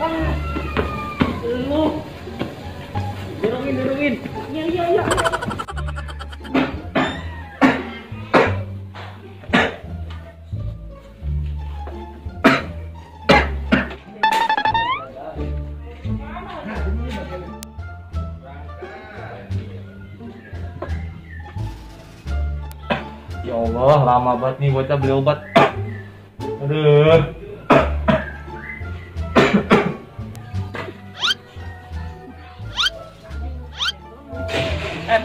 Lu dorongin. Iya. Ya Allah, lama banget nih bocah beli obat. Aduh.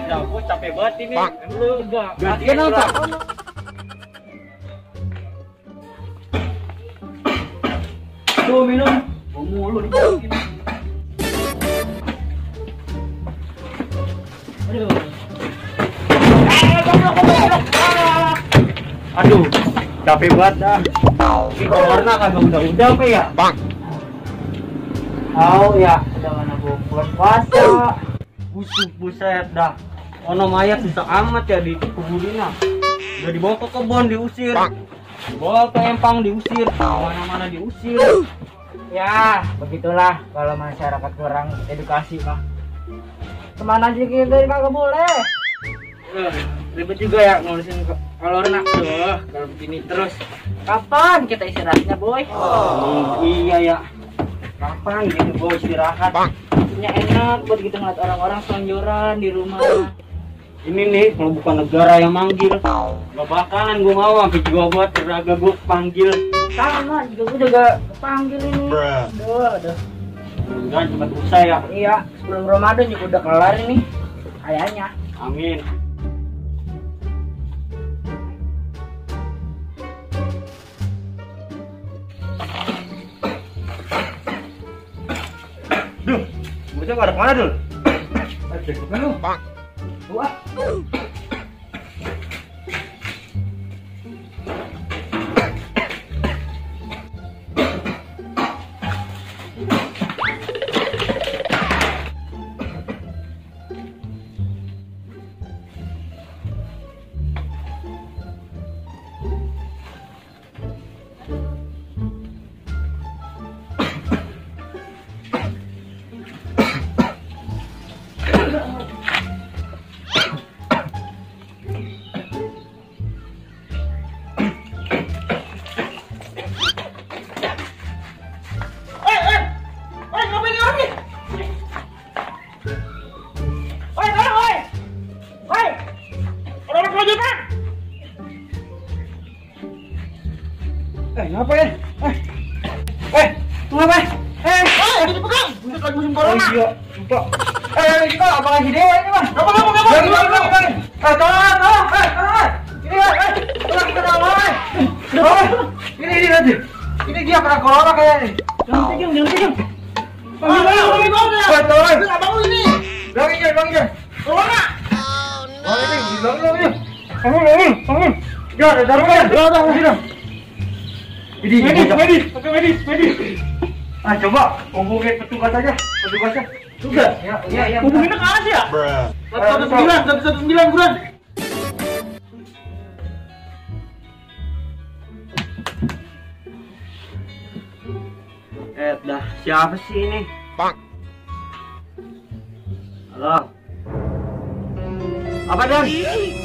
Ya gue capek banget ini. Lu enggak. Gantian apa? Tuh minum. Mulu nih. Aduh, capek banget dah. Ini corona kagak udah apa ya? Bang. Ya, udah mana gua bulan puasa. Busuk buset dah. Ono mayat susah amat ya di kuburina. Udah dibawa ke kebun diusir. Dibawa ke empang diusir. Mana-mana diusir. Ya, begitulah kalau masyarakat kurang edukasi mah. Kemana aja kita kagak boleh. Ribet juga ya ngurusin corona tuh. Kalau begini terus. Kapan kita istirahatnya, Boy? Iya ya. Kapan gitu Boy istirahat? Punya enak buat gitu ngeliat orang-orang selonjoran di rumah. Ini nih kalau bukan negara yang manggil, gak bakalan gue mau sampai jiwa gue teraga gue panggil. Sama juga gue juga kepanggil ini. Aduh. Enggak cepat usai ya. Iya, sebelum Ramadan juga udah kelar ini. Kayaknya. Amin. Duh, bocah pada kemana dul? Cek lu. Bang. Wah. Ngapain? Ngapain? Ini dipegang. Untuk lagi musim corona. Oh iya, lupa. Kita apa lagi dewa ini, Mas? Apa? Tolong. Ini, tolong kita tolong. Ini nanti. Ini dia kena corona kayaknya. Jangan pegang. Tolong. Abang ini. Bilangin. Corona. Oh, ini bilangin. Bangun. Ya, darurat. Medis. Coba hubungin petugas aja. Sudah. Ya. Hubunginnya ke atas ya? 119 bulan. Dah siapa sih ini? Bang. Halo. Apa Dan?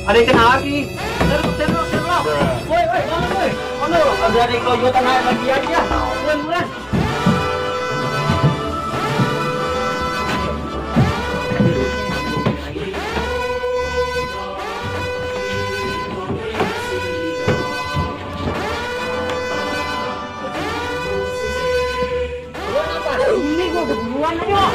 Ada yang kena lagi. Terus. Woi, mana? Ada yang kejutan lagi aja. Bulan. Ini gua duluan aja.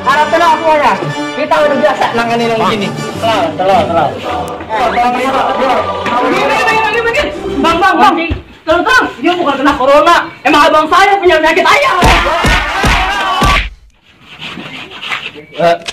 Harap tenang semuanya. Kita udah biasa nangani yang begini. Tenang. Bang. Tenang. Dia bukan kena corona. Emang abang saya punya penyakit ayam. Eh,